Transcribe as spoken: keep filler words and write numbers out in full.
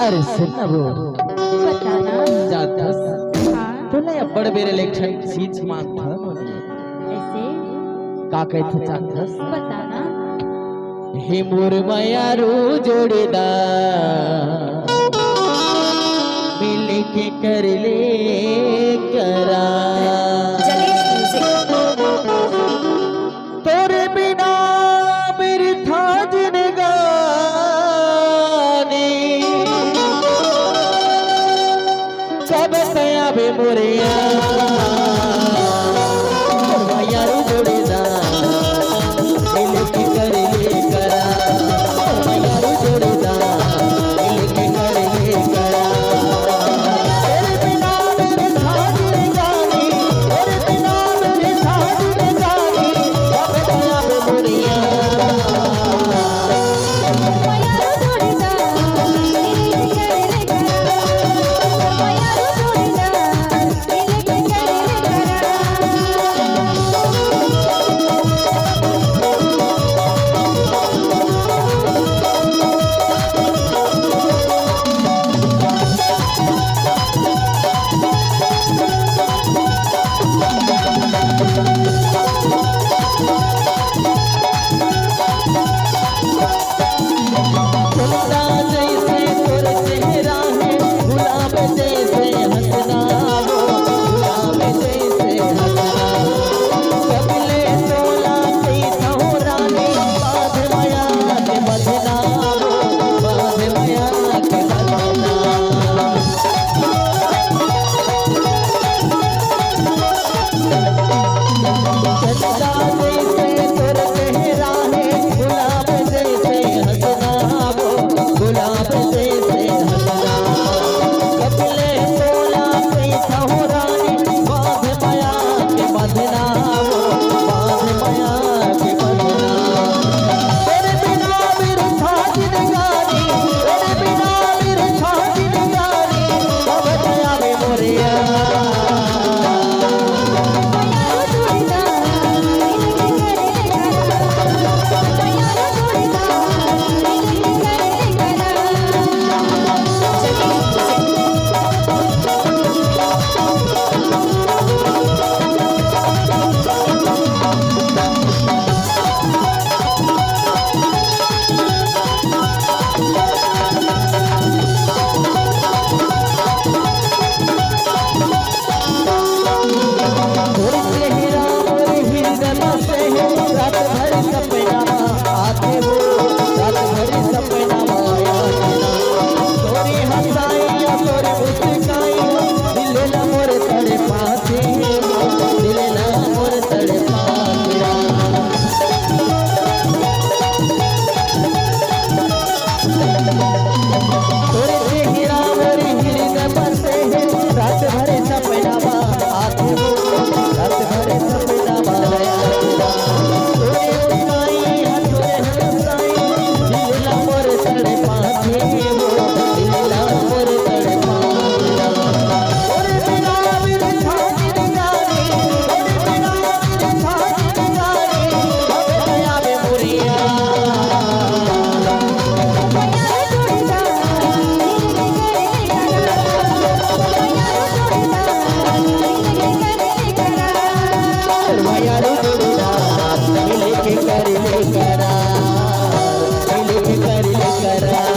अरे सुन ना वो। बता ना। जानथस? हाँ। तोला अब्बड़ बेर ले एक ठन चीज मांगथन। ऐसे? का कहिथे जानथस? बता ना। हे मोर मयारू जोड़ीदार, मिलके कर ले करार। जलेश म्यूजिक। तोरे बिना बिरथा जिनगानी, जब तैं आबे मोरे यार, मोर मयारू जोड़ीदार, मिलके कर ले करार, मोर मयारू जोड़ीदार, मिलके कर ले करार। तोरे बिना बिरथा जिनगानी, तोरे बिना बिरथा जिनगानी, जब तैं आबे मोरे यार। चंदा जैसे तोर चेहरा हे, गुलाब जैसे हंसना वो, गुलाब जैसे हंसना। कब ले तोला कहिथंव रानी, बांध मया के बंधना वो, बांध मया के बंधना। चंदा जैसे तोर चेहरा हे, गुलाब जैसे हंसना वो, गुलाब जैसे हंसना। कब ले तोला कहिथंव रानी, बांध मया के बंधना वो, बांध मया के बंधना। तोरे बिना बिरथा जिनगानी, तोरे बिना बिरथा जिनगानी, अब दया में मोरे यार। तोर चेहरा मोर हृदय बसे हे, रात भर सपना मा आथे वो, रात भर सपना मा आथे ना। तोरी हंसाई या तोरी मुस्काई, दिल ला मोर तड़पाथे, दिल ला मोर तड़पाथे। तोर चेहरा मोर हृदय बसे हे, रात भर सपना मा आथे वो, रात भर सपना मा आथे ना। तोरे मुस्काई, तोरे हंसाई, दिल ला मोर तड़पाथे वो, दिल ला मोर तड़पाथे ना। तोरे बिना बिरथा जिनगानी, तोरे बिना बिरथा जिनगानी, अब दया में मोरे यार। मयारू जोड़ीदार, मिलके कर ले करार, मिलके कर ले करार।